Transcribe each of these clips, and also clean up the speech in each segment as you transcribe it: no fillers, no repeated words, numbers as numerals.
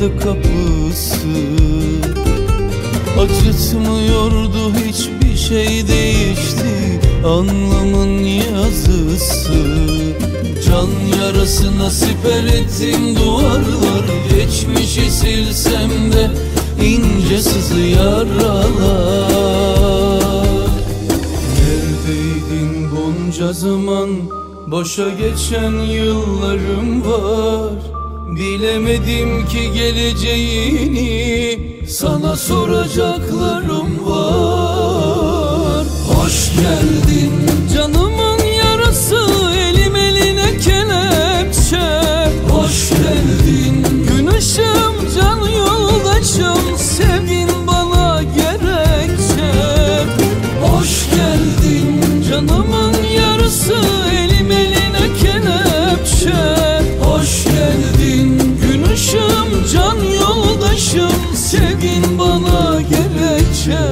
taşlardandı kapısı. Acıtmıyordu hiçbir şey, değişti alnımın yazısı. Can yarasına siper ettim duvarlar, geçmişi silsem de ince sızı yaralar. Neredeydin bunca zaman, boşa geçen yıllarım var. Bilemedim ki geleceğini, sana soracaklarım var. Hoş geldin canımın yarası, elim eline kelepçe. Hoş geldin gün ışığım, can yoldaşım, sevgin bana gerekçe. Hoş geldin canımın yarısı, elim eline kelepçe. Hoş geldin gün ışığım, can yoldaşım, sevgin bana gerekçe.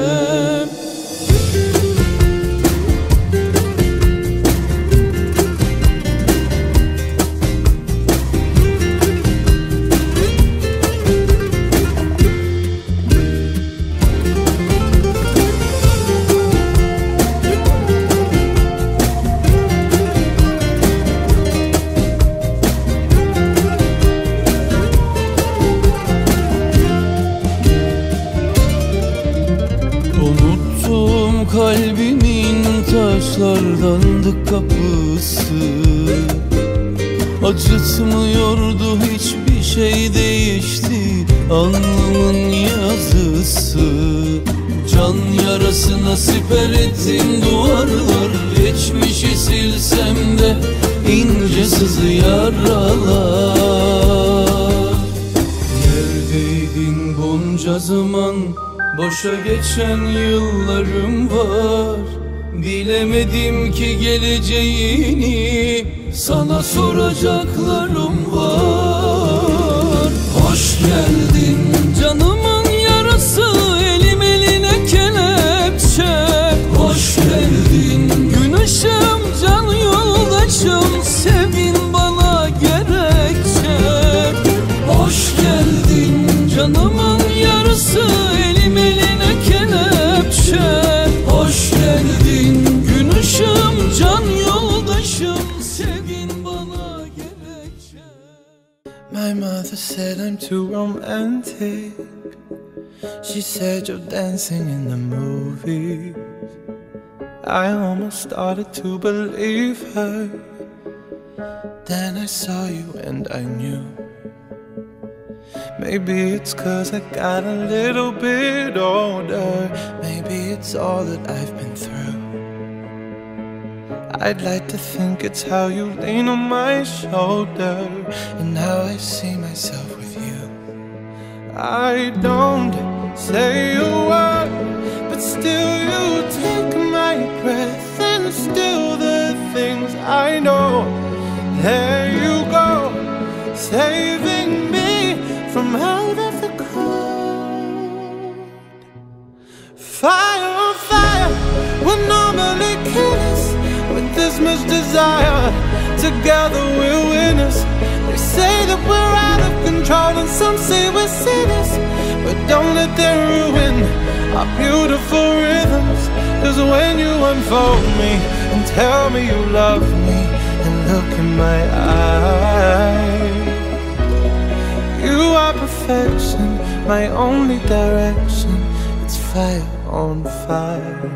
Kalbimin taşlardandı kapısı. Acıtmıyordu hiçbir şey, değişti alnımın yazısı. Can yarasına siper ettim duvarlar, geçmişi silsem de ince sızı yaralar. Neredeydin bunca zaman, boşa geçen yıllarım var. Bilemedim ki geleceğini, sana soracaklarım var. Hoş geldin canımın yarası, elim eline kelepçe. Hoş geldin gün ışığım, can yoldaşım, sevgin bana gerekçe. Hoş geldin canımın yarısı, elim eline kelepçe. Hoş geldin gün ışığım, can yoldaşım, sevgin bana gerekçe. My mother said I'm too romantic. She said you're dancing in the movies. I almost started to believe her. Then I saw you and I knew. Maybe it's 'cause I got a little bit older. Maybe it's all that I've been through. I'd like to think it's how you lean on my shoulder and how I see myself with you. I don't say a word, but still you take my breath and steal the things I know. There you go, saving me from out of the cold. Fire on fire will normally kill us. With this much desire, together we're winners. They say that we're out of control and some say we're sinners, but don't let them ruin our beautiful rhythms. 'Cause when you unfold me and tell me you love me and look in my eyes, you are perfection, my only direction. It's fire on fire.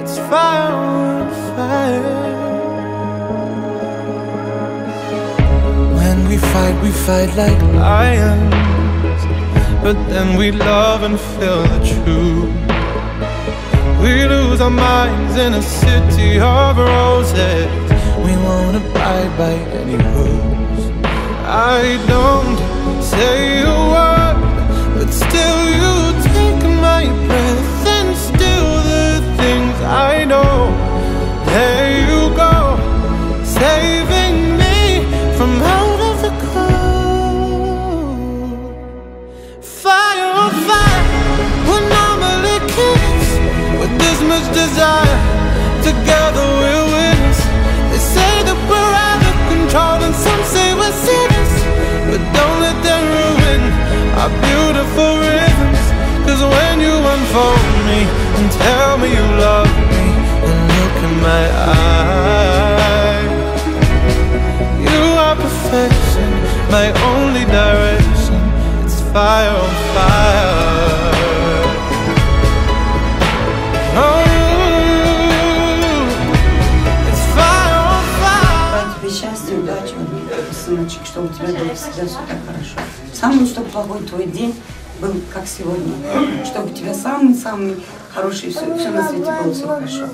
It's fire on fire. When we fight like lions, but then we love and feel the truth. We lose our minds in a city of roses. We won't abide by any rules. I don't say a word, but still you take my breath and steal the things I know. There you go, saving me from out of the cold. Fire on fire will normally kill us. With this much desire, together we're winners. They say that we're out of control and some say we're sinners, but don't let them Our beautiful rhythms. 'Cause when you unfold me and tell me you love me and look in my eyes, you are perfection, my only direction. It's fire on fire. Oh, it's fire on fire. Тебе счастья, удачи, сыночек, чтобы у тебя было всегда все так хорошо. Самый, чтобы плохой твой день был, как сегодня. Чтобы у тебя самый-самый хороший, все на свете было, все хорошо.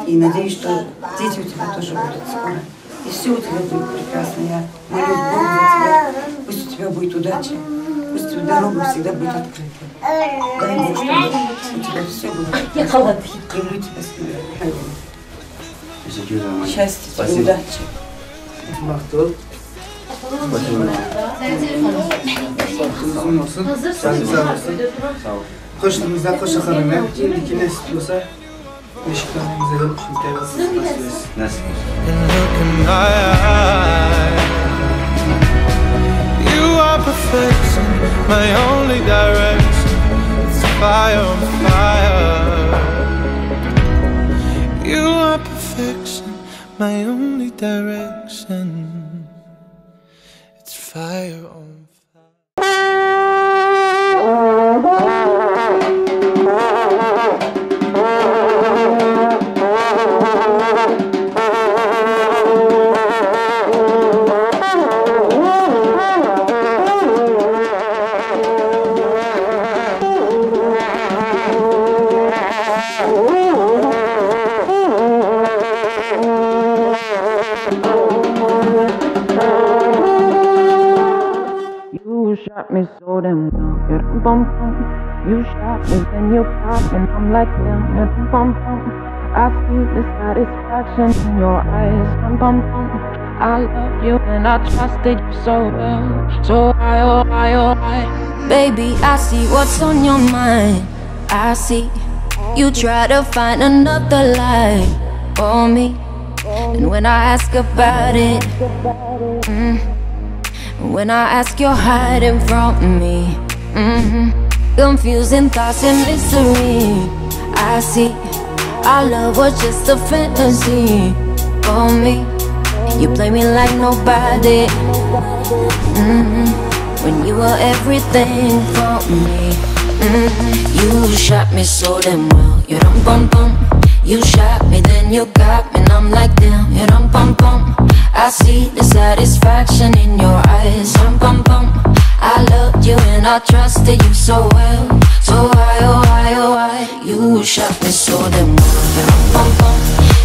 И надеюсь, что дети у тебя тоже будут скоро. И все у тебя будет прекрасно. Я молюсь Богу за тебя. Пусть у тебя будет удача. Пусть твоя дорога всегда будет открыта. Дай Бог, чтобы у тебя все было прекрасно. Люблю тебя, сына. Счастья тебе, удачи. Uzun olsun, güzel olsun. Hoşluğumuzdan hoşça kalın. Şimdiki nasip olsa Beşiktaş'ın güzel olmuş. Nasip olsun. You are perfection, my only direction. It's fire on fire. You are perfection, my only direction. It's fire on fire. You shot me so damn well, you bum bum. You shot me, then you pop, and I'm like damn, you bum bum. I see the satisfaction in your eyes, bum bum bum. I love you and I trusted you so well, so I, oh I, oh I. Baby, I see what's on your mind. I see you try to find another lie for me, and when I ask about it, when I ask, you're hiding from me. Confusing thoughts and mystery. I see our love was just a fantasy for me. You play me like nobody. When you were everything for me. You shot me so damn well, you dum bum bum. You shot me, then you got me, and I'm like damn, you dum bum bum. I see the satisfaction in your eyes, bum bum bum. I loved you and I trusted you so well, so why, oh why, oh why. You shot me so damn well, you dum bum bum.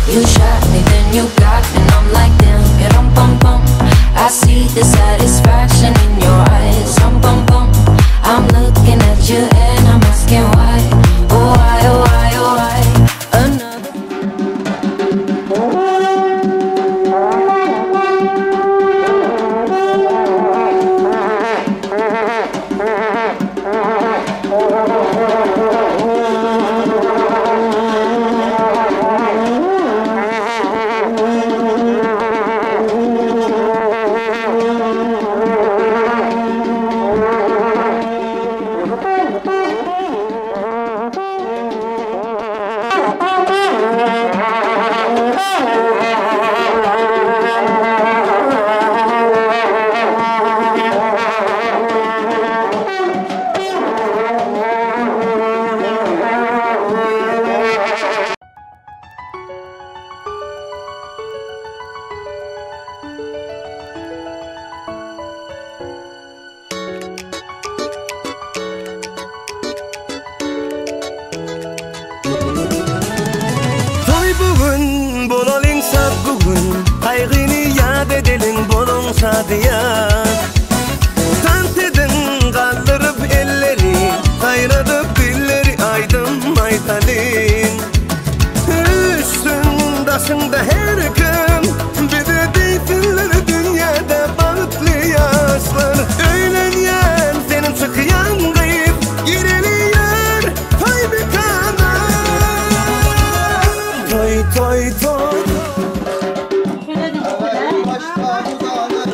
You shot me, then you got me, and I'm like damn, you dum bum bum. I see the satisfaction in your eyes, bum bum bum. I'm looking at you and I'm asking why, oh why, oh why, oh why. Another. Tantedin kaldırıp elleri, kaynadıp dilleri aydın maytalin. Üstün taşında her gün, bize deysinler dünyada balıklı yaşlar. Öğlenyen senin çıkyan kayıp, gireliyor toy bir kana. Toy toy toy. Başta uzanır,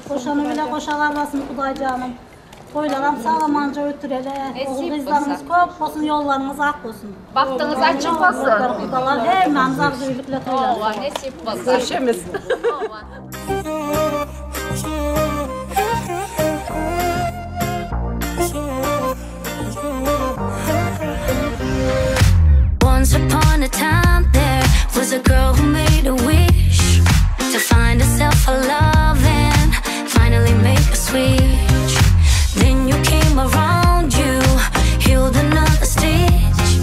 Koşanı bile koşalar basın Xudaycanım. Toylaram sağlamanca ötürele. Oğul kızlarımız kop olsun, yollarımız ak olsun. Baktığınız açık olsun. Kudalar hepimiz arzuylukla toylar. Nesip olsun. Görüşemiz. Once upon a time there was a girl who made a wish to find herself a love and finally make a switch. Then you came around, you healed another stitch,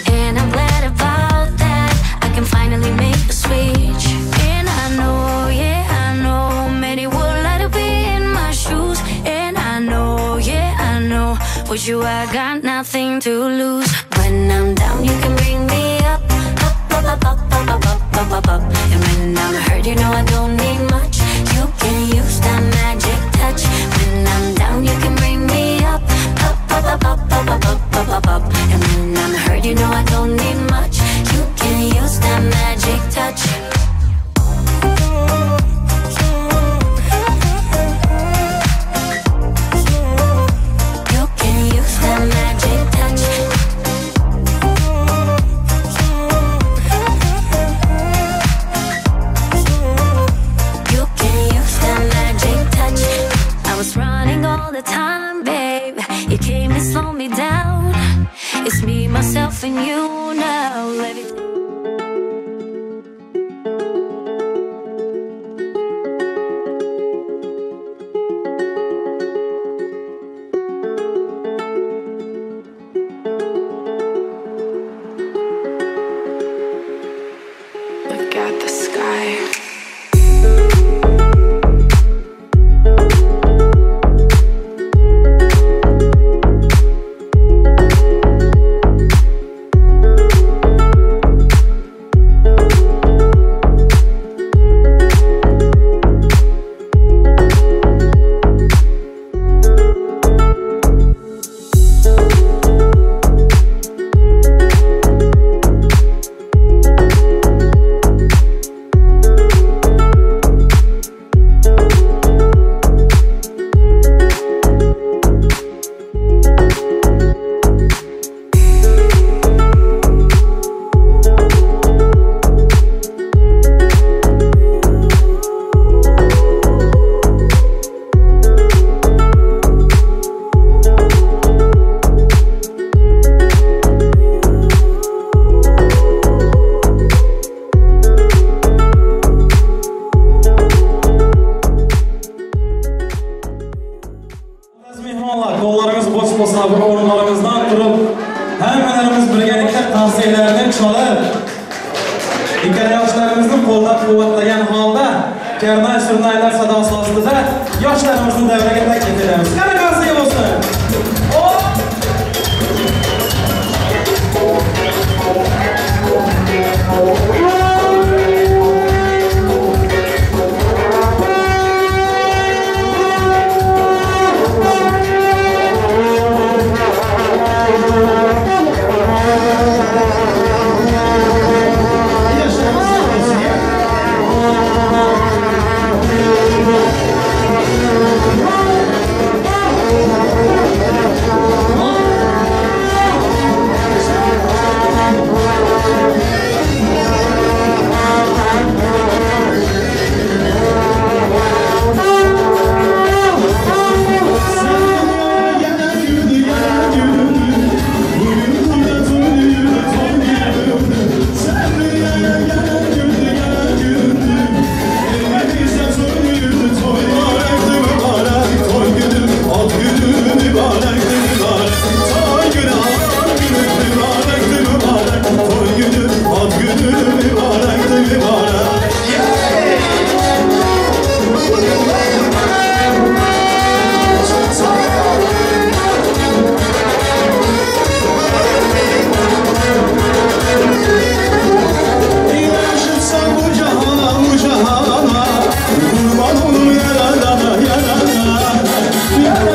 and I'm glad about that. I can finally make a switch. And I know, yeah, I know, many would like to be in my shoes. And I know, yeah, I know, with you I got nothing to lose. When I'm down, you can bring me up, up, up, up, up, up, up, up, up, up. And when I'm hurt, you know I don't need much. You can use that magic touch. When I'm down, you can bring me up, up, up, up, up, up, up, up, up, up. And when I'm hurt, you know I don't need much. You can use that magic touch. You can use that magic touch. You can use that magic touch. I was running all the time, babe. You came and slowed me down. It's me, myself, and you now. Let it. Look at the sky. O'rinlarimizdan turib, hammalarimiz birgalikda qarsaklarni chalib, ikkala yoshlarimizni qo'llab-quvvatlagan holda karnay surnaylar sadosi ostida yoshlarimizni davraga taklif etamiz. Qani qarsak bo'lsin. Oh!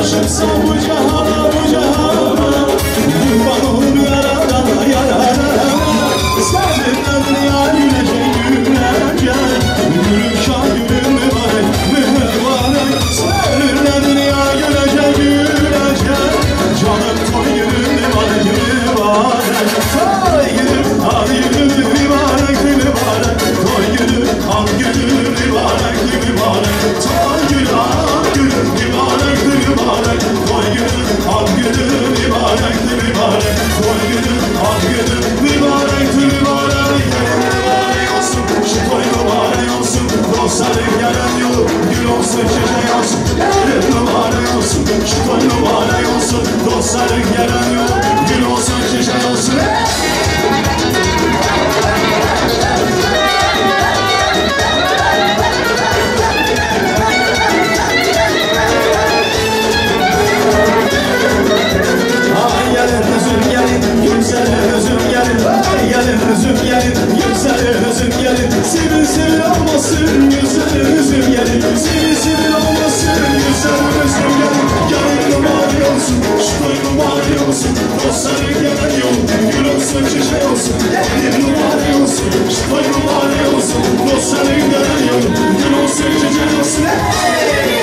Yaraşıpsan bu cahana, bu cahana. Kurban olum yaradana, yaradana. Seninle dünya gülecek, gülecek. Gülüm şah gülüm mübarek, mübarek. Seninle dünya gülecek, gülecek. Canım toy gülüm mübarek, mübarek. Toy gülüm, al gülüm mübarek, mübarek. Toy gülüm, al gülüm mübarek, mübarek. Toy gülüm, al gülüm mübarek, mübarek. Toy gülüm, al gülüm mübarek, mübarek. Toy gülüm, al gülüm mübarek, mübarek. Mübarek olsun, şu toy mübarek olsun. Dostların gelen yolu gül olsun, çiçek olsun. Mübarek olsun, şu toy mübarek olsun. Dostların gelen yolu gül olsun, çiçek olsun. Ay gelin üzüm gelin, güzel üzüm gelin. Ay gelin üzüm gelin, güzel üzüm gelin. Sivil sivil olmasın, güzel üzüm gelin. Sivil sivil olmasın, güzel üzüm gelin. Gelin mübarek olsun, şu toy mübarek olsun. Dostların gelen yol, gül olsun, çiçek olsun. Gelin mübarek olsun, şu toy mübarek olsun. Dostların gelen yol, gül olsun, çiçek olsun. Hey!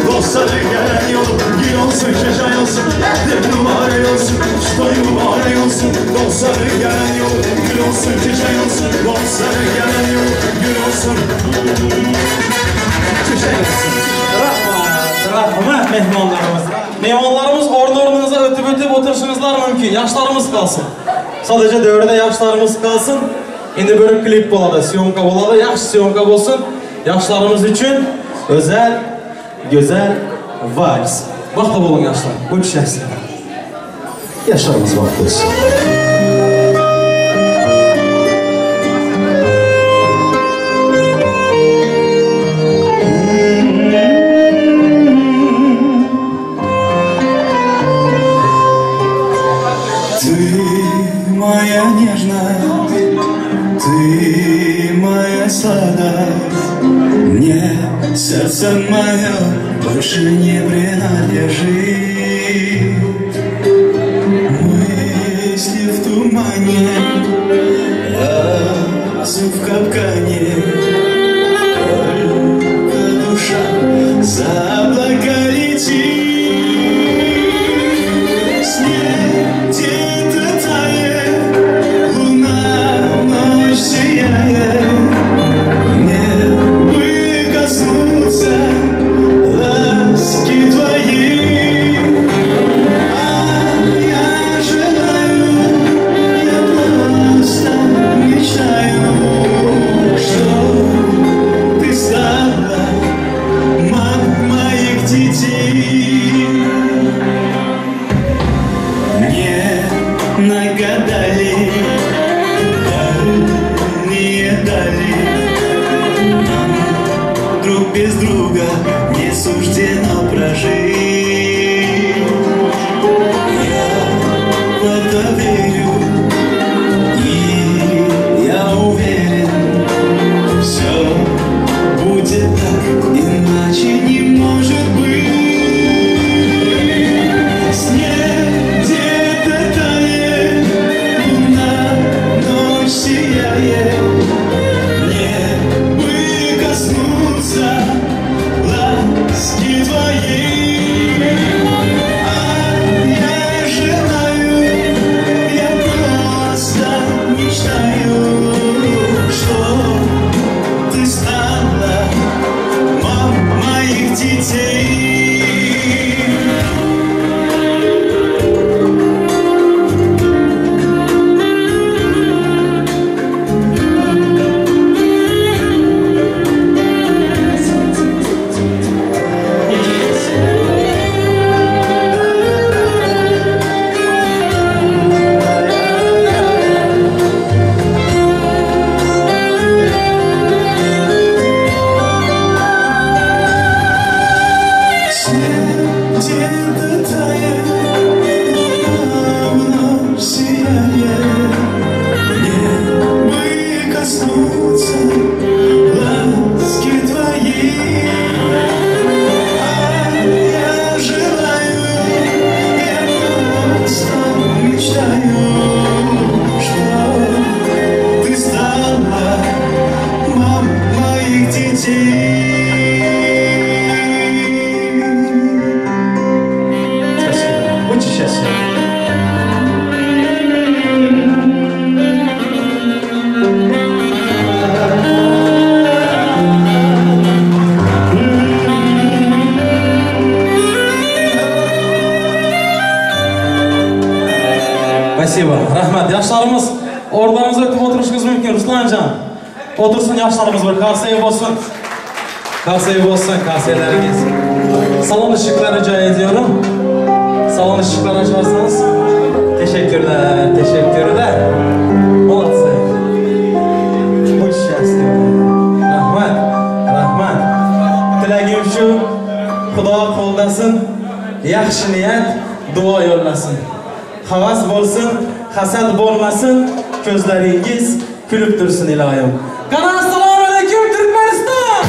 Dostların gelen yolu gül olsun, çiçek olsun. Gelin mübarek olsun, şu toy mübarek olsun. Dostların gelen yolu gül olsun, çiçek olsun. Dostların gelen yolu gül olsun, çiçek olsun. Rahmat, rahmat mehmonlarimiz. Mehmonlarimiz o'rn-o'rningizga o'tib o'tib o'tirishingizlar mumkin. Yoshlarimiz qolsin. Sadece devrede yoshlarimiz qolsin. Endi bir klip bo'ladi, syomka bo'ladi. Yaxshi syomka bo'lsin. Yoshlarimiz uchun özel, güzel vals. Baxtli bo'ling yoshlar. O'tishasizlar. Yoshlarimiz baxtli bo'lsin. Ты моя нежность, ты моя сладость. Мне сердце мое больше не принадлежит. Мысли в тумане, разум в капкане. Только душа за облака летит. Снег где-то тает, луна ночь сияет. Мне бы коснуться ласки твоей. А я желаю, я просто мечтаю, что ты стала мамой моих детей. Мне нагадали дальние дали, нам друг без друга не суждено прожить. Я в это верю и я уверен, все будет так, иначе не может быть. Снег где-то тает, луна ночь сияет. Мне бы коснуться ласки твоей. А я желаю, я Спасибо. Rahmat. Yoshlarimiz o'rnlaringizga o'tib o'tirishingiz mumkin. Ruslanjon. O'tirsin yoshlarimiz bir qarsak bo'lsin. Qarsak bo'lsin, qarsaklaringiz. Salon ışıkları rica ediyorum. Salon ışıkları açarsanız. Teşekkürler, teşekkürler. Молодцы. Будь счастливы. Rahmat, rahmat. Tilagim shu, Xudo qo'llasin, yaxshi niyat, duo yo'llasin. Havas bo'lsin, hasad bo'lmasin, ko'zlaringiz kulib tursin iloyim. Qani assalomu alaykum Turkmaniston!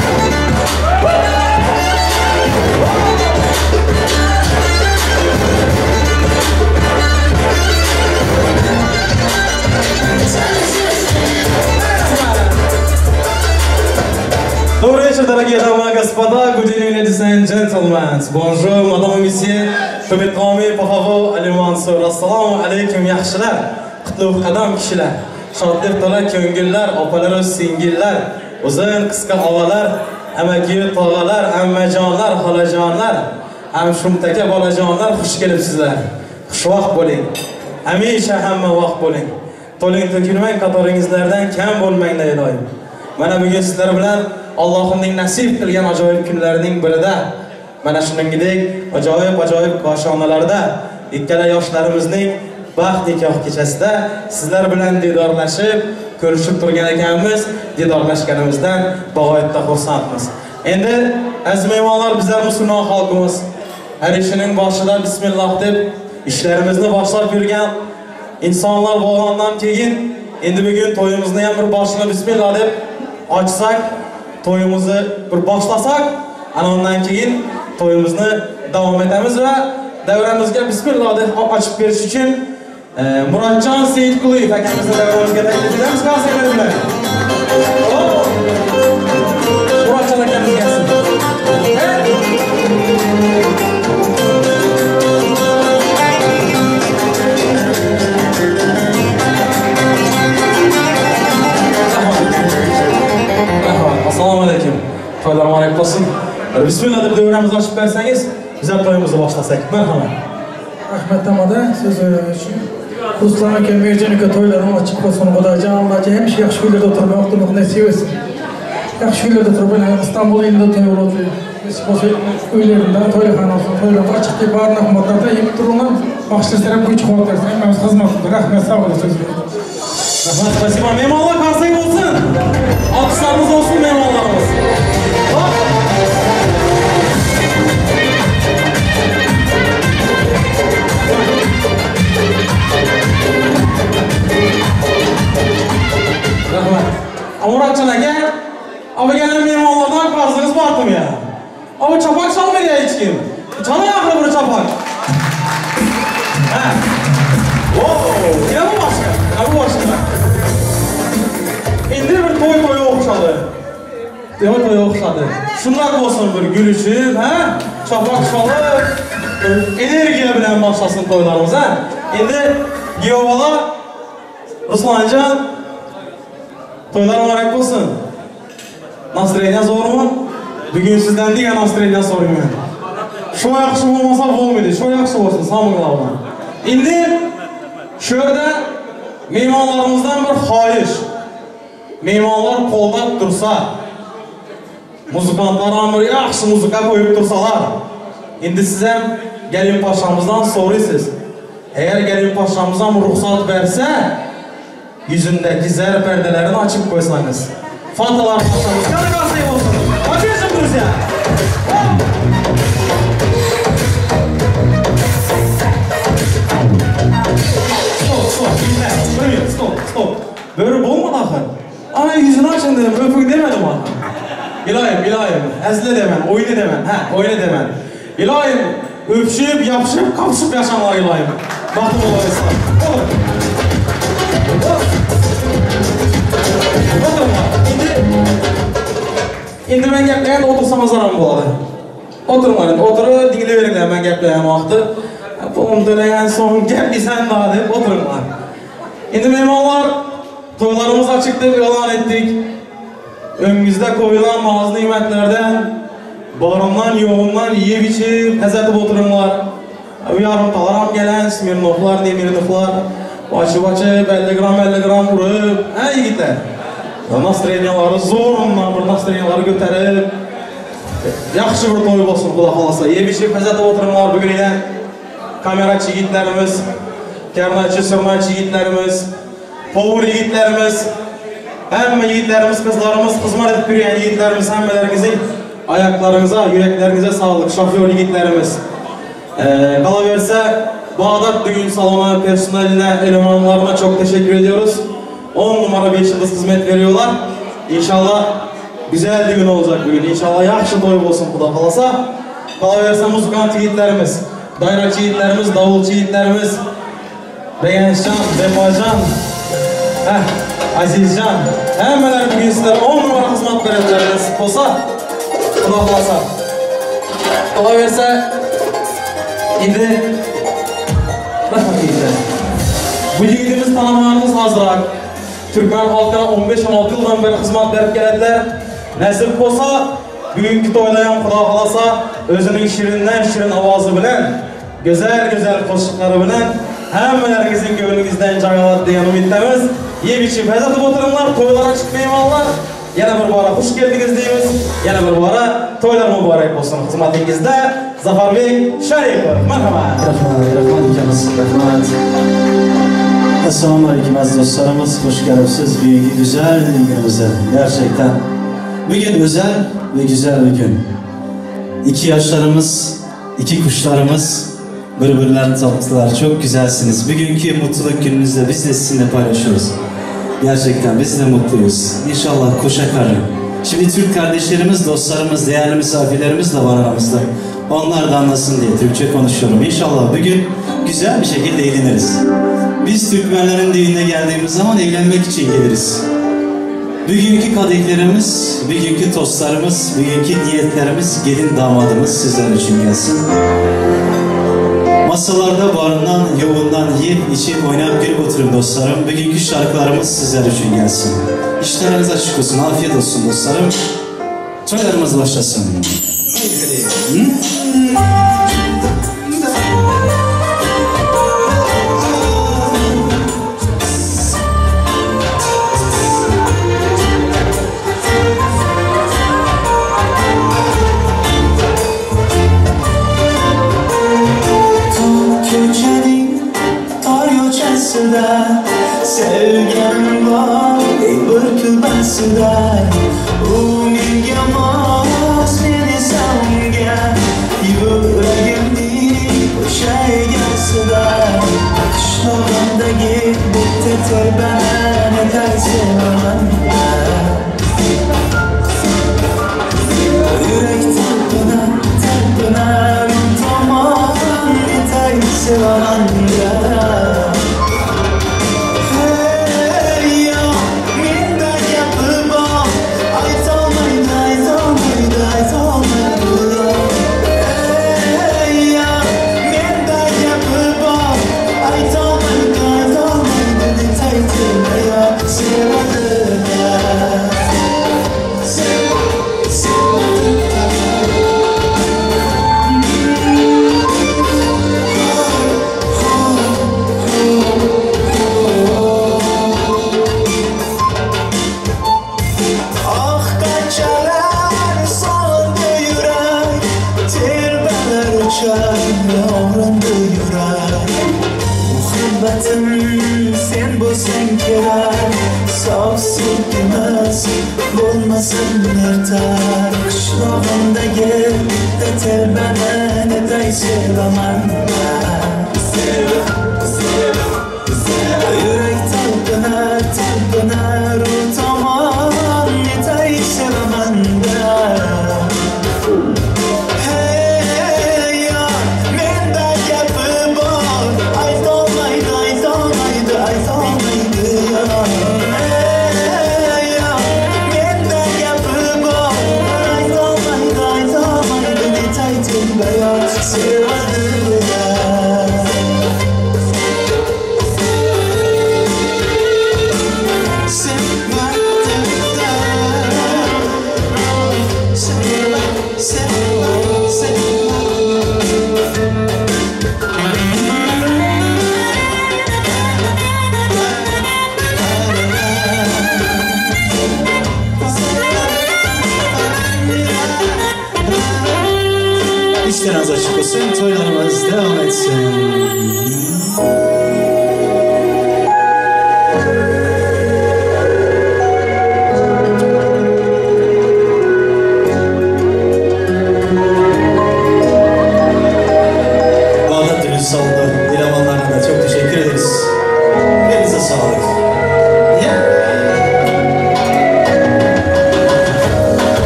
Добрый вечер, дорогие дамы и господа, good evening, ladies and gentlemen. Bonjour, madame, monsieur, Tobit qomi, por favor, alimansur. Assalomu alaykum, yaxshilar, qutlug' qadam kishilar, shodlik to'la ko'ngillar, opalar, singillar, uzun qisqa ovalar, amaki tog'alar, ammajonlar, xolajonlar, ham shumtaka bolajonlar, xush kelibsizlar. Xushvaqt bo'ling. Hamisha hamma vaqt bo'ling. To'ling to'kilmang, qatoringizlardan kam bo'lmanglar iloyim. Mana bugun sizlar bilan Allohimning nasib qilgan ajoyib kunlarining birida, mana shuningdek ajoyib koshonalarda ikkala yoshlarimizning baxt nikoh kechasida sizlar bilan didorlashib, ko'rishib turgan ekanmiz, didorlashganimizdan bag'oyatda xursandmiz. Endi aziz mehmonlar, bizlar musulmon xalqimiz har ishining boshida bismillah deb ishlarimizni boshlab yurgan insonlar bo'lgandan keyin endi bugun to'yimizni ham bir boshini bismillah deb ochsak, to'yimizni bir boshlasak, ana undan keyin to'yimizni davom etamiz va davramizga bismillah deb ochib berish uchun Murodjon Seyitquliyev akamizni davramizga taklif etamiz. Qarsaklar bilan. Murodjon akamiz kelsin. Assalomu alaykum. To'ylar muborak bo'lsin. Bismillah deb davramizni ochib bersangiz, bizlar to'yimizni boshlasak. Marhamat. Rahmat tamada so'z uchun. Ruslan aka, Merjan aka to'ylarim ochiq bo'lsin. Xudojon Allohga hamisha yaxshi kunlarda o'tirmoqni nasib etsin. Yaxshi kunlarda turib, İstanbul elinde to'y bo'ladi. Nasib bo'lsa uylarida to'yxona olsun, to'ylar ochiq deb barni rahmatlarda yeb turgan baxshlar ham kuch quvvat bersin. Hammamiz xizmatda. Rahmat, sog' bo'ling sizga. Rahmat, спасибо. Mehmonlar qarsak bo'lsin. Alqishlarimiz olsun mehmonlarimiz. Rahmat. Murodjon aka, olgan mehmonlardan qarzingiz bormi ya? Abi chapak chalmaydi hech kim. Chaling axir bir chapak. Ha. Wow, yana bu boshqa, yana bu boshqa. Endi bir to'y to'yga o'xshadi. To'y to'yga o'xshadi. Shunlar bo'lsin bir gulishib, ha? Chapak chalib, energiya bilan boshlasin to'ylarimiz, ha? Endi kuyov bola Ruslanjon, to'ylar muborak bo'lsin. Настроение zo'rmi? Bugun sizdan degan настроение so'rayman. Shu yaxshi bo'lmasa bo'lmaydi, shu yaxshi bo'lsin, самое главное. Endi shu yerda mehmonlarimizdan bir xohish. Mehmonlar qo'llab tursa, muzikantlar ham bir yaxshi muzika qo'yib tursalar, endi siz ham gelin pashamizdan so'raysiz. Agar gelin pashamiz ham ruxsat bersa, yuzundagi zar perdalarini ochib qo'ysangiz. Fatalar pashamız qani qarsak bo'lsin. Поддержим, друзья. Стоп, стоп, bir стоп, стоп. Böyle bo'lmadi axir. Ana yuzini oching dedim, o'ping demedim axir. Iloyim, iloyim, hazil edaman, o'yin edaman, ha, o'yin edaman. Iloyim, o'pishib, yopishib, qopishib yashanglar iloyim. Baxtli bo'laversin. O'tirma. Endi men gaplagan o'tirsangiz ham bo'ladi. O'tirmang, o'tirib tinglayveringlar men gaplagan vaqtda. Pulni to'lagan so'ng gap deysan da deb o'tiringlar. Endi mehmonlar, to'ylarimiz ochiq deb e'lon etdik. Öngüzde qo'yilgan ma'z ne'matlardan, borimdan, yo'g'imdan yeb ichib, hazatib o'tiringlar. Yarımtalar ham gelen, Smirnovlar, Nemirnovlar, Ochib-ochib 50 gram 50 gram urib, ha yigitlar. Настроениялari zo'r, undan bir настроениялari ko'tarib, yaxshi bir to'y bo'lsin, Xudo xolasa. Yeb ichib kuzatib o'tiringlar bugun yana kamerachi yigitlarimiz, karnachi, surnachi yigitlarimiz, povur yigitlarimiz, hamma yigitlarimiz, qizlarimiz, xizmat etib yurgan yigitlarimiz, hammalaringizning ayaqlaringizga, yuraklaringizga sog'lik, shofyor yigitlarimiz. Qolaversa, Bağdat Düğün Salonu personeline, elemanlarına çok teşekkür ediyoruz. 10 numara 5 yıldız hizmet veriyorlar. İnşallah güzel düğün olacak bugün. İnşallah yaxşı toy olsun Xudo xolasa. Qolaversa muzikant yigitlarimiz, dayrakçı yigitlarimiz, davulchi yigitlarimiz, Begençcan, Vefacan, Azizcan, hammalar bugün sizlar 10 numara xizmat beradilar nasib bo'lsa, Xudo xolasa. Qolaversa endi rahmat yigitlar. Bu yigitimiz tanımanımız azrak. Türkmen halkına 15-16 yıldan beri hizmet berip geldiler. Nasip olsa, bugünkü toyda ham Xudo xolasa, özünün şirinden şirin ovozi bilan, güzel güzel qo'shiqlari bilan hammalaringizning ko'nglingizdan joy oladi degan umiddamiz. Yeb ichib hazat qilib o'tiringlar, to'ylar ochiq mehmonlar. Yana bir bora xush keldingiz deymiz. Yana bir bora to'ylar muborak bo'lsin. Xizmatingizda Zafarbek Sharipov. Marhamat. Rahmat, rahmat ukamiz, rahmat. Assalomu alaykum aziz dostlarımız, hoş geldiniz büyük güzel günümüze. Gerçekten bugün özel ve güzel bir gün. İki yaşlarımız, iki kuşlarımız birbirlerini taptılar. Çok güzelsiniz. Bugünkü mutluluk gününüzde biz de sizinle paylaşıyoruz. Gerçekten biz de mutluyuz. İnşallah koşa karı. Şimdi Türk kardeşlerimiz, dostlarımız, değerli misafirlerimiz de var aramızda. Onlar da anlasın diye Türkçe konuşuyorum. İnşallah bugün güzel bir şekilde eğleniriz. Biz Türkmenlerin düğününe geldiğimiz zaman eğlenmek için geliriz. Bugünkü kadehlerimiz, bugünkü tostlarımız, bugünkü niyetlerimiz gelin damadımız sizler için gelsin. Masalarda barından, yoğundan yiyip, içip, oynayıp, gülüp oturun dostlarım. Bugünkü şarkılarımız sizler için gelsin. İşleriniz açık olsun, afiyet olsun dostlarım. Toylarımız başlasın. Sevgim var ey bir kulbasida, u menga mos, men esa unga, yuragimning o'sha egasida. Qishlog'imdagi bitta telbani sevaman. Yurak talpinar, talpinar, tomon netay sevaman. Sen bo'lsang kerak, sof sevgimiz bo'lmasin ertar. Qishlog'imdagi bitta telbani netay sevaman. Yurak talpinar, talpinar u tomon netay sevaman. Sevadi. Olsun, toylarımız devam etsin. Bağdat Düğün Salonu elemanlarına da çok teşekkür ederiz. Elinize sağlık.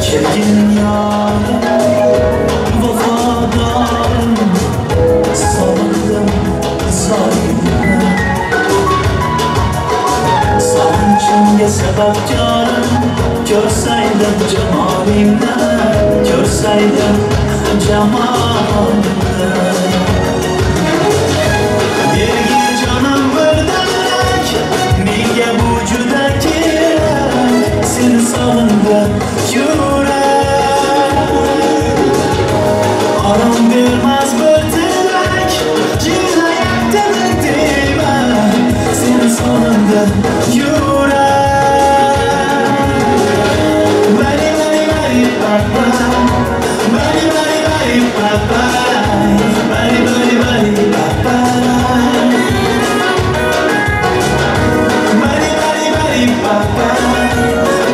Çekin yarım, vafadarım, saldım zalimler. Sancımga sebepkarım, görseydim cemalimle, görseydim cemalimle. Bergin canım bir darak, menga bu juda kerak, seni sog'indi yurak. Orom bermas bir tilak, jilayaptimi demak, seni sog'indi yurak. Bari bari bari pa pa, bari bari bari pa pa, bari bari bari pa pa. Bari bari bari pa pa,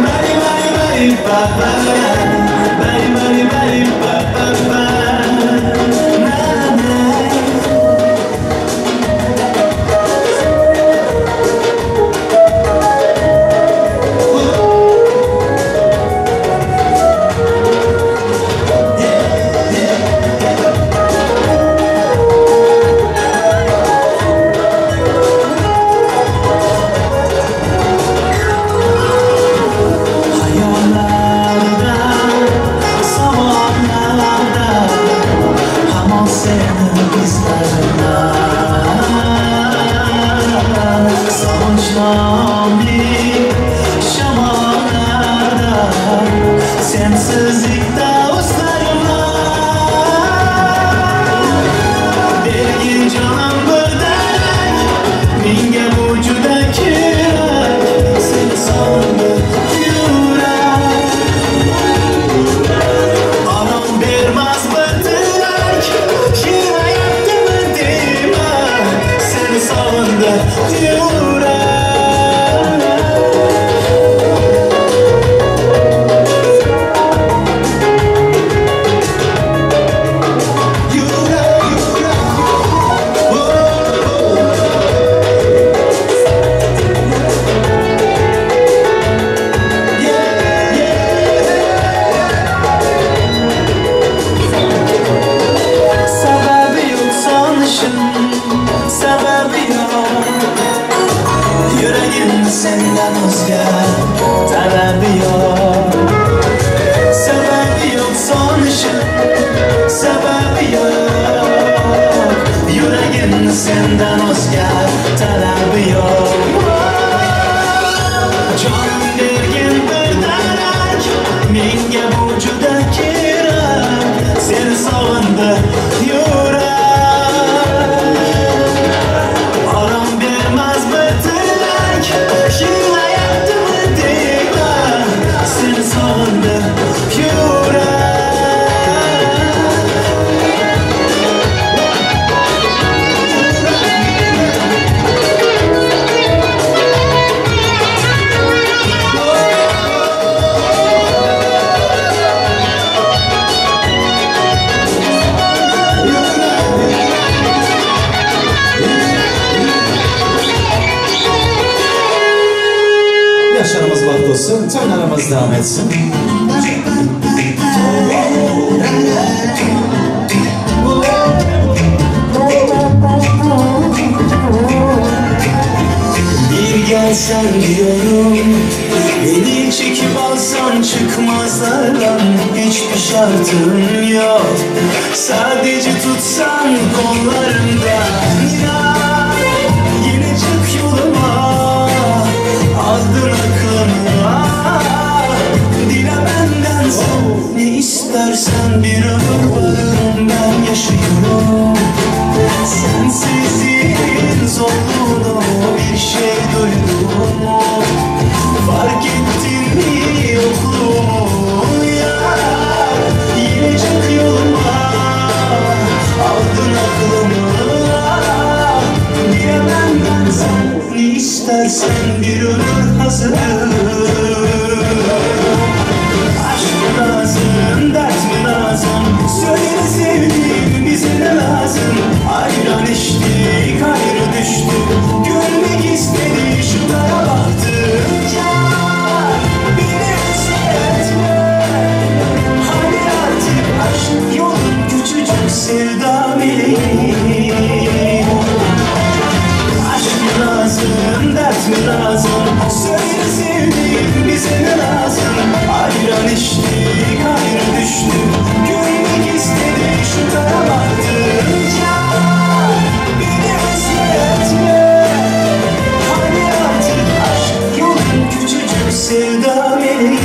bari bari bari pa pa, bari bari bari pa pa pa. Na na. Hayallarda, sabahlarda, hamon seni izlarlar. Sog'inchli shamollarda, sensizlikda o'slarman. Bergin jonim bir darak, menga bu juda kerak, seni sog'indi yurak. Orom bermas bir tilak, jilayaptimi demak, seni sog'indi yurak. Yurak, yurak. Oh, oh. Yeah, yeah. Sababi yo'q sonishim, sababi yo'q. Yuragim sendan o'zga talabi yo'q. Sababi yo'q sonishim, sababi yo'q. Yuragim sendan o'zga talabi yo'q. Jonim bergin bir darak, menga bu juda kerak, seni sog'indi yurak. Orom bermas bir tilak, yig'layaptimi demak, seni sog'indi yurak. Yaşlarımız baht olsun, toylarımız devam etsin. Bir gelsen diyorum, beni çekip alsan çıkmazlardan, hiçbir şartım yok, sadece tutsan kollarımdan. Ya yine çık yoluma, aldın aklımı, dile benden sen ne istersen, bir ömür varım ben yaşıyorum. Sensizliğin zorluğunu bir şey duydun mu? Fark ettin mi yokluğumu? Ya yine çık yoluma, istersen bir ömür hazırım. Aşk mı lazım, dert mi lazım? Söyle sevdiğim bize ne lazım? Ayran içtik, ayrı düştük. Gülmek istedi şu kara bahtım. Yar, beni özletme. Hani artık aşk yolun küçücük sevda meleği. Aşk mı lazım, dert mi lazım? Söyle sevdiğim bize ne lazım? Ayran içtik, ayrı düştük. Gülmek istedi şu kara bahtım. Yar, beni özletme. Hani artık aşk yolun küçücük sevda meleği.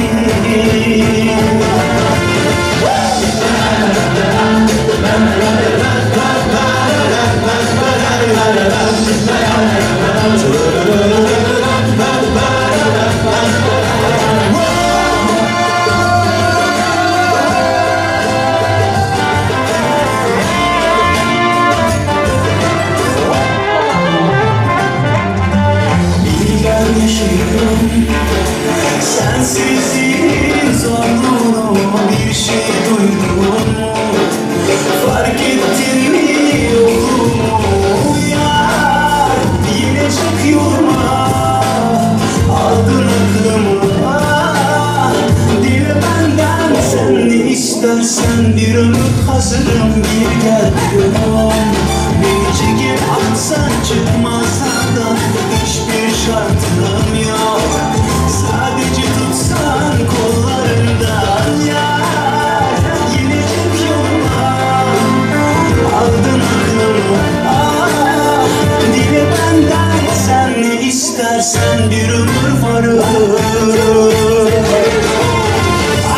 Sensizliğin zorluğunu bir şey duydun mu? Fark ettin mi yokluğumu? Yar, yine çık yoluma, aldın aklımı. Dile benden sen ne istersen bir ömür hazırım, bir gel diyorum. Beni çekip atsan çıkmazlardan hiçbir şartım yok. Sadece tutsan kollarından yar, yine çık yoluma, aldın aklımı. Ah, dile benden sen ne istersen bir ömür varım.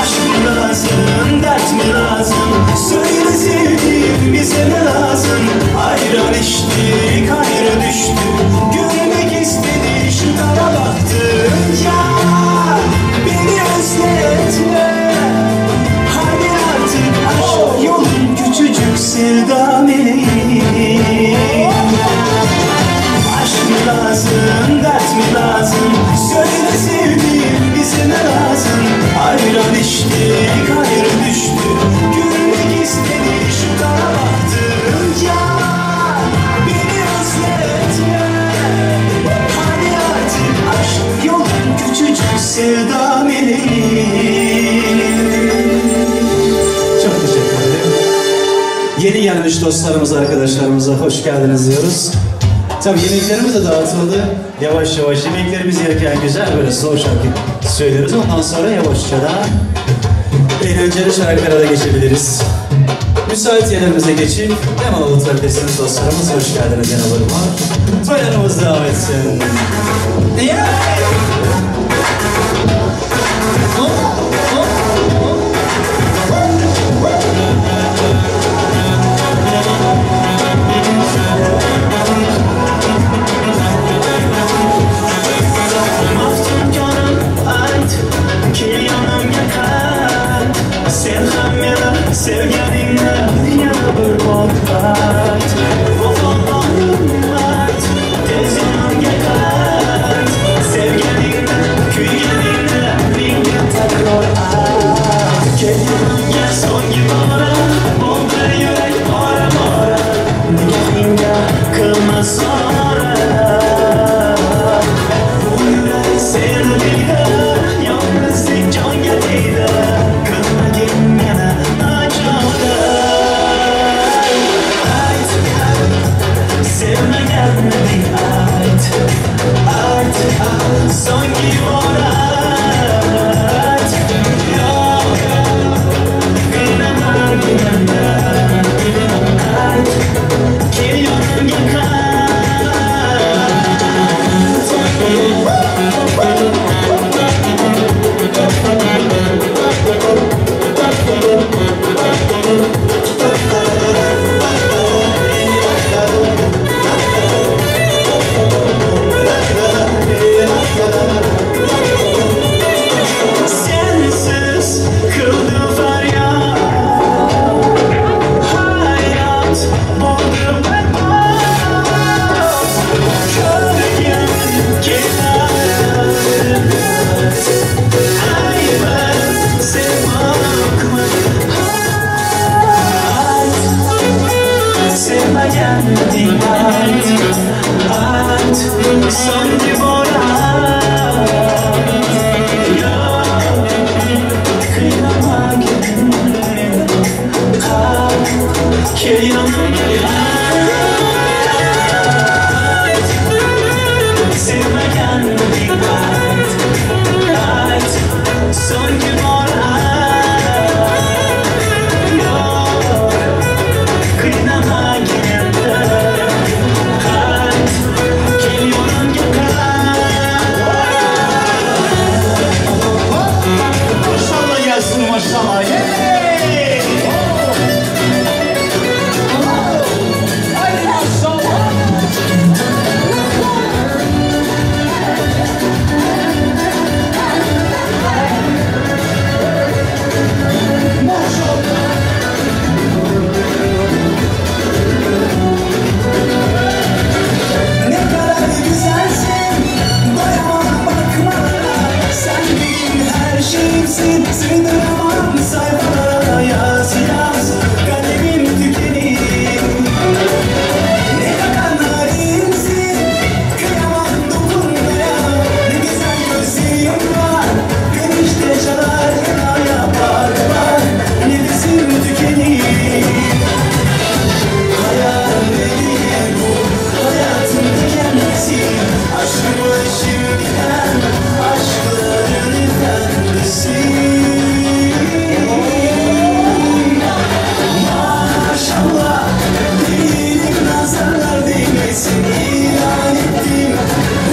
Aşk mı lazım, dert mi lazım? Söyle sevdiğim bize ne lazım? Ayran içtik, ayrı düştük. Gülmek istedi şu kara baktım. Yar, beni özletme. Hani artık aşk yolun küçücük sevda meleği. Aşk mı lazım, dert mi lazım? Söyle sevdiğim bize ne lazım? Ayran içtik, ayrı düştük. Gülmek istedi şu kara baktım. Yar, beni özletme. Hani artık aşk yolun küçücük sevda meleği. Çok teşekkür ederim. Yeni gelmiş dostlarımıza, arkadaşlarımıza hoş geldiniz diyoruz. Tabii yemeklerimiz de dağıtıldı. Yavaş yavaş yemeklerimizi yerken güzel böyle slow şarkı söylüyoruz. Ondan sonra yavaşça da eğlenceli şarkılara da geçebiliriz. Müsait yerlerimize geçip hemen oturabilirsiniz dostlarımız. Hoş geldiniz yanalarıma. Toylarımız devam etsin. Yeah! Hop, hop, hop. Maftunkarim ayt, kel yonimga qayt. Sen ham meni sevganingni yana bir bor ayt. Vafodorim ayt, tez yonimga qayt. So'nggi bor yo'q, qiynamagin qayt, kel yonimga qayt, sevmagandim ayt, ayt, so'nggi bor yo'q, qiynamagin qayt, kel yonimga qayt. Maşallah gelsin maşallah. Hey! Haydi maşallah. Maşallah. Ne kadar güzelsin, doyamam bakmalara. Sen benim her şeyimsin, sığdıramam sayfalara. Yaz yaz, kalemim tükenir. Ne kadar narinsin, kıyamam dokunmaya. Ne güzel gözlerim var, güneşte çalar ya. Bak bak, nefesim tükenir. Hayal değil bu, hayatın kendisi. Aşkımı şimdiden, aşkların efendisi. Maşallah, değilim nazarlar değmesin. İlan ettim,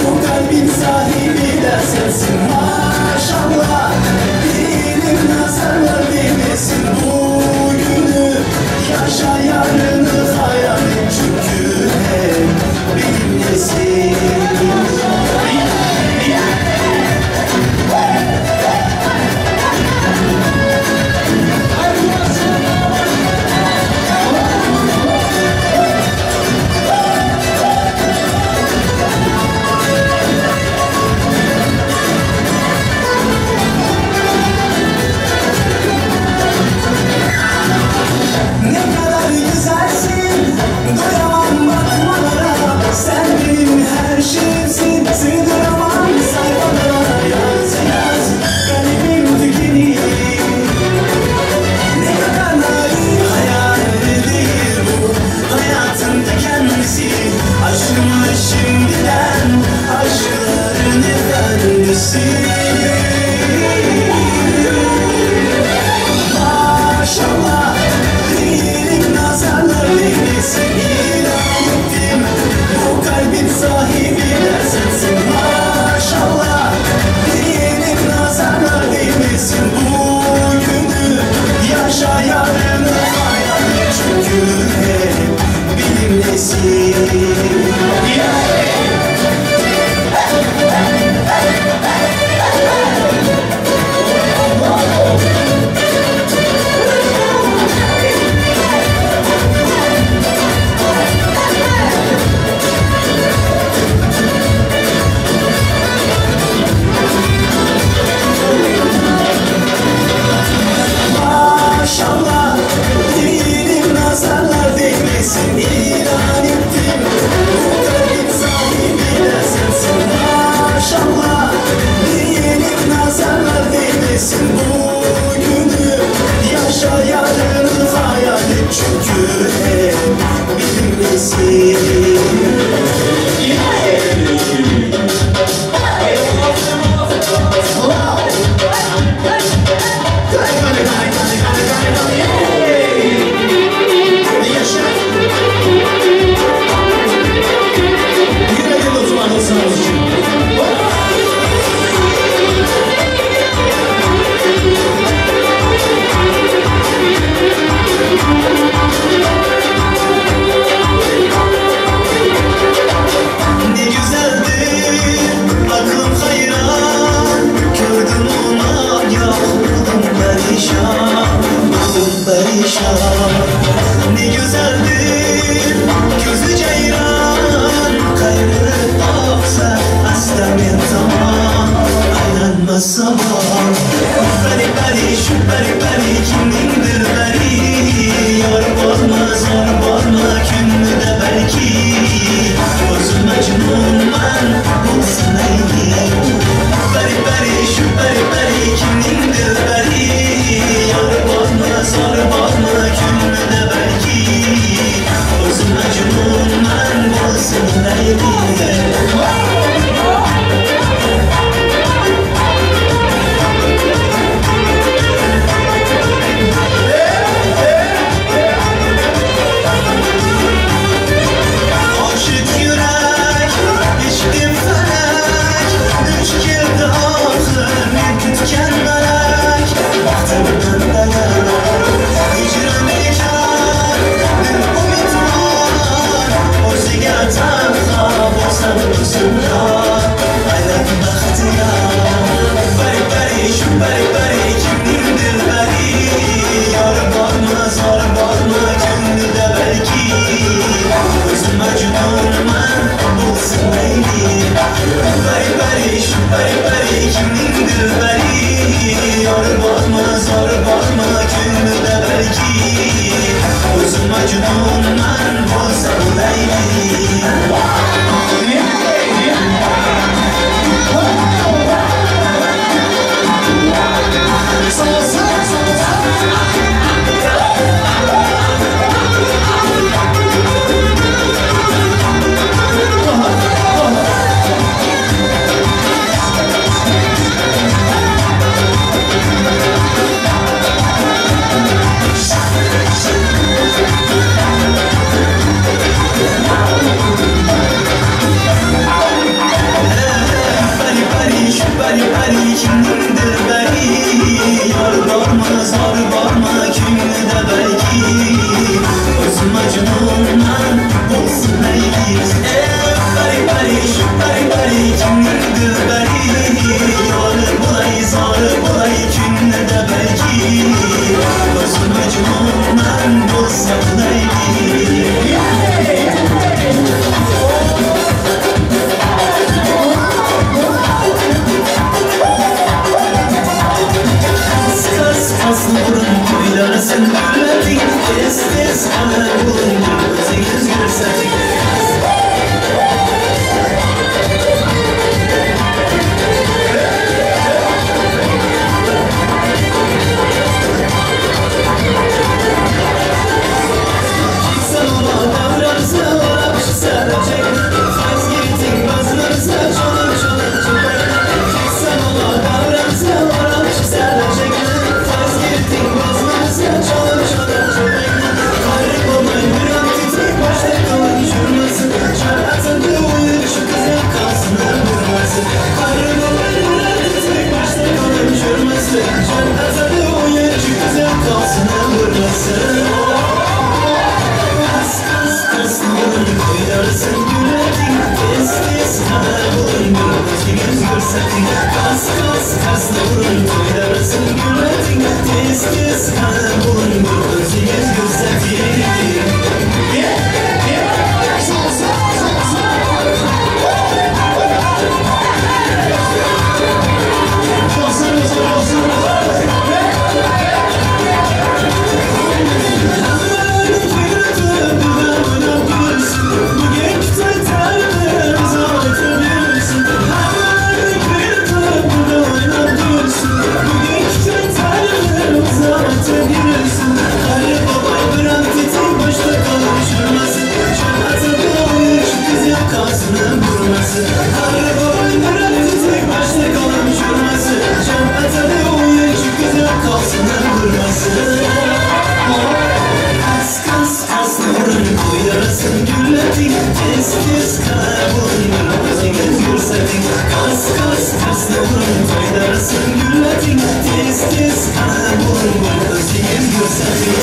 bu kalbin sahibi de sensin. Maşallah, değilim nazarlar değmesin. Bugünü yaşa, yarını hayal et. Çünkü hep benimlesin. Ne kadar güzelsin, doyamam bakmalara. Sen benim her şeyimsin, sığdıramam sayfalara. Yaz yaz, kalemim tükenir. Ne kadar narin, hayal değil bu, hayatın ta kendisi. Aşkımı şimdiden, aşkların efendisi. Maşallah, değilim nazarlar değmesin. İlan ettim, bu kalbin sahibi de sensin. Maşallah, değilim nazarlar değmesin. Bugünü yaşa, yarını hayal et. Çünkü hep benimlesin. Maşallah, değilim nazarlar değmesin. İlan ettim, bu kalbin sahibi de sensin. Maşallah, değilim nazarlar değmesin. Bugünü yaşa, yarını hayal et. Çünkü hep benimlesin. Günaydın o zaman dostlarımız için. Thank you. Pari pari kimning dilbari Yor bormi, zor bormi ko'nglida balki O'zim Majnunman bo'lsa u Layli. Pari pari kimning dilbari Yor bormi, zor bormi ko'nglida balki O'zim Majnunman bo'lsin Layli. Pari pari shu pari pari kimning dilbari Yori bo'lay, zori bo'lay ko'nglida balki O'zim Majnunman bo'lsin Layli. Burun to'ylasin gullading, tez tez qani bo'ling o'zingiz ko'rsating. Kas kas kas vurun to'ylarsın güllading, tez tez qani bo'ling bir o'zingiz ko'rsating. Tez tez qani bo'ling bir o'zingiz ko'rsating. Kas kas kas vurun to'ylarsın gullading, tez tez qani bo'ling bir o'zingiz ko'rsating.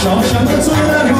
Şam şam.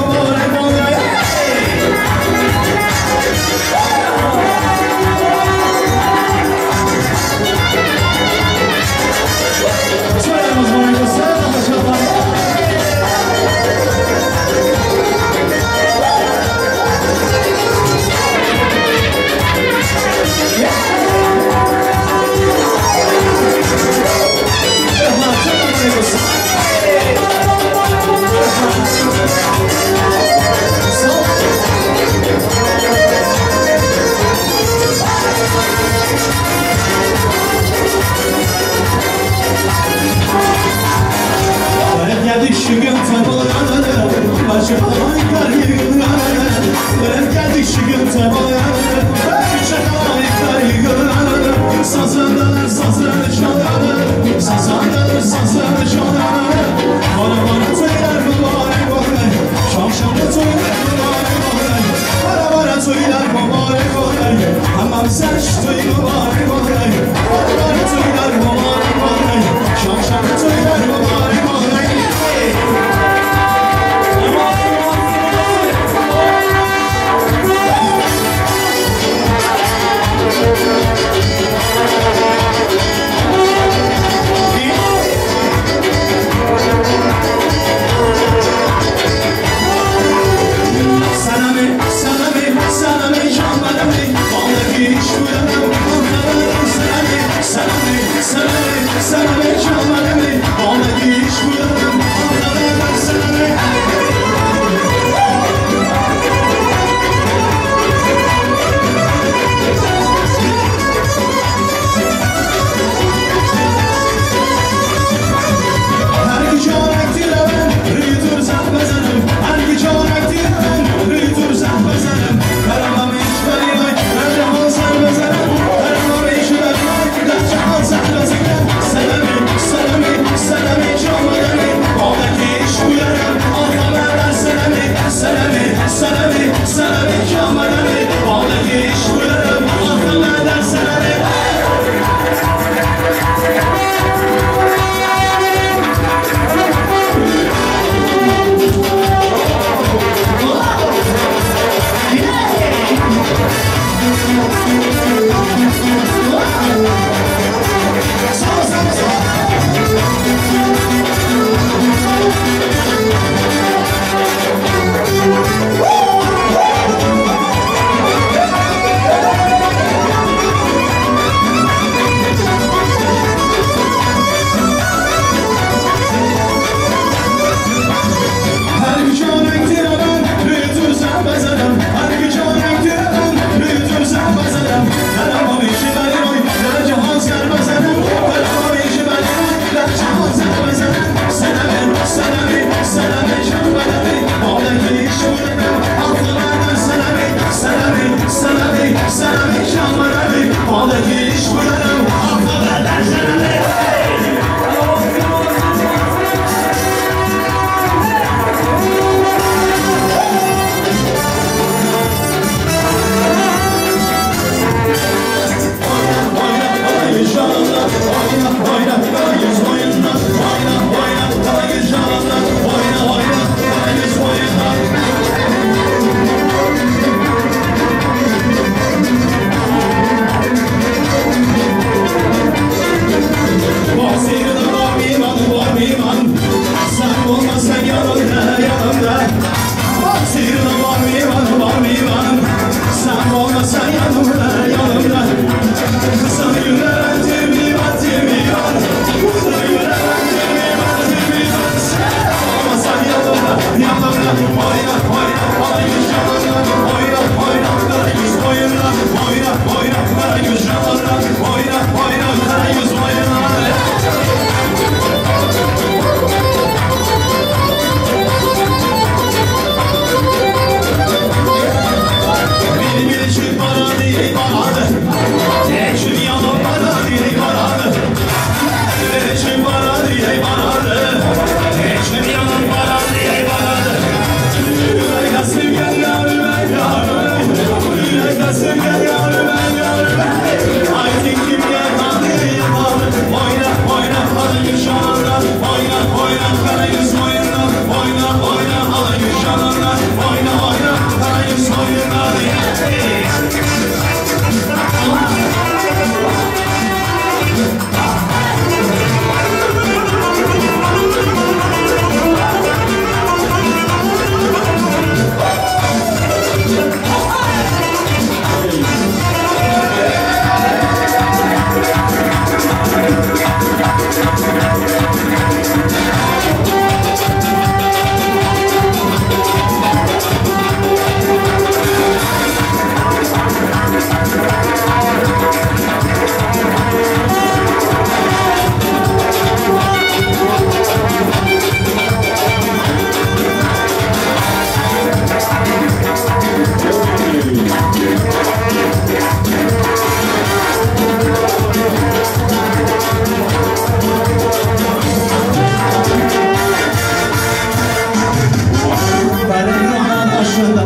Pəreyroman başında,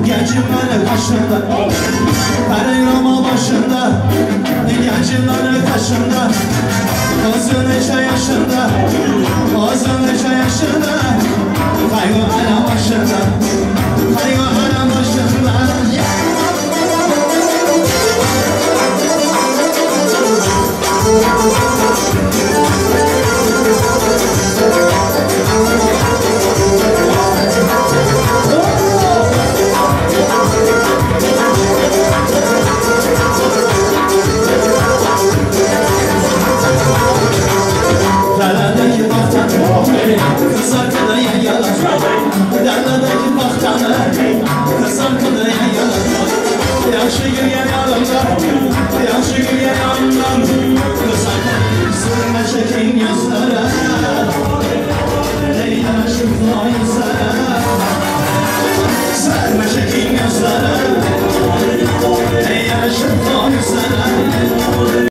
gəncim məni başında. Pəreyroman başında, gəncim məni başında. Özü neçə yaşında, özü neçə yaşında. Qayğı hələ başında, qayğı hələ başında. Dərədəki bağçanı, qız arxada yayalar. Dərədəki bağçanı, qız arxada yayalar. Yaxşı yürüyən yanımda,